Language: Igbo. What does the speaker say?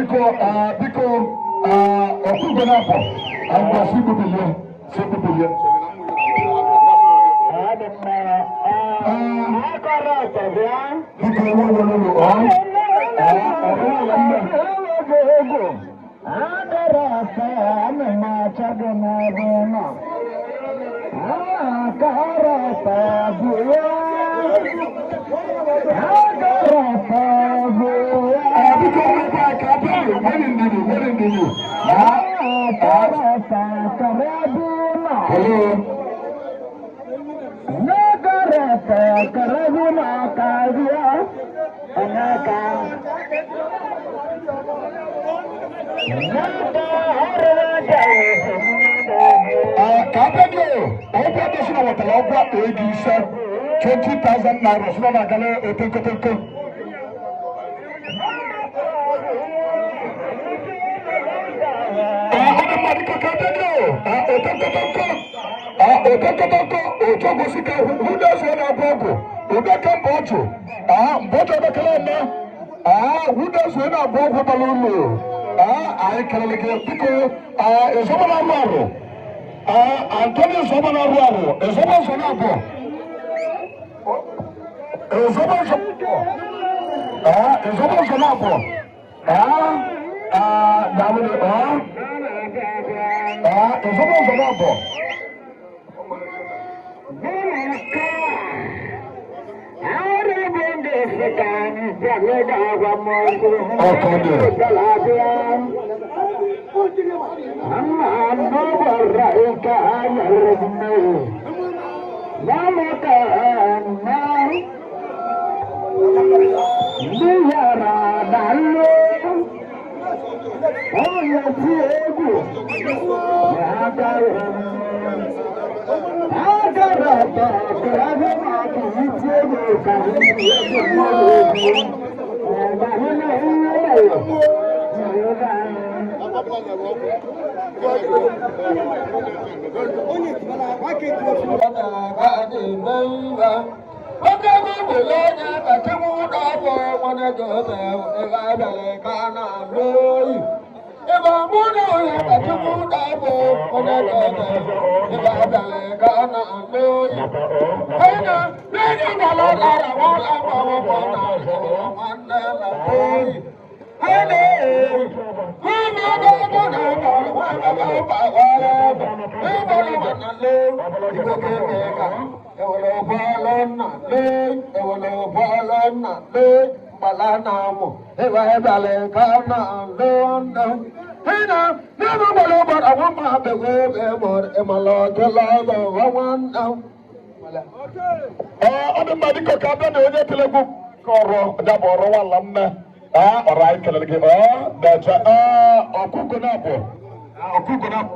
Biko, biko, ọkụgo na-abọ agwa si gbubilie, si gbubilie. Ọ dị mma. Akọrọ ọtọ bịa. Biko, ewe were ụlọ ọ ọrụ ụlọ nne. Egwu akọrọ ọtọ, ana m achọ gị n'ebe ị nọ. Akọrọ ọtọ bịa. Akọrọ ọtọ bịa. Biko, nwekwa ka abịa, nwere ndidi, nwere ndidi. Akọrọ ọtọ kọrọ ebe ị nọ. Hello. N'akọrọ ọtọ kọrọ ebe ị nọ ka bịa. Onyeka. Ka abịa dị o, ọgwụ adị si na wetara ọgwụ akpa ego 5, 20,000 naira, si na na-agala otenkotenko. Ọ dị mma, biko, ka abịa dị o, otenkotenko, otenkotenko, otu ogosi ka hụ na-eso na-agwọ ọgwụ ụdị ka mba ọchụ mgbe ọchụ ebekele eme hụ na-eso na-agwọ ọgwụ bara ụlọ. Anyị kelele gị, biko. Ịzọba na-arụ arụ, Antoni, ịzọba na-arụ arụ, ịzọba nzọ na-abụọ, ịzọba nzọ abụọ, ịzọba nzọ na-abụọ. Daalụ. Ịzọba nzọ na-abụọ. Ọkọ dị. Ọ dị mma, dịka ka abịa na onye telegwu kọrọ dabụ ọrụ nwala mme ọrụ anyị kelere gị. Ọ dacha ọkụkọ na-abụ, ọkụkọ na-abụ.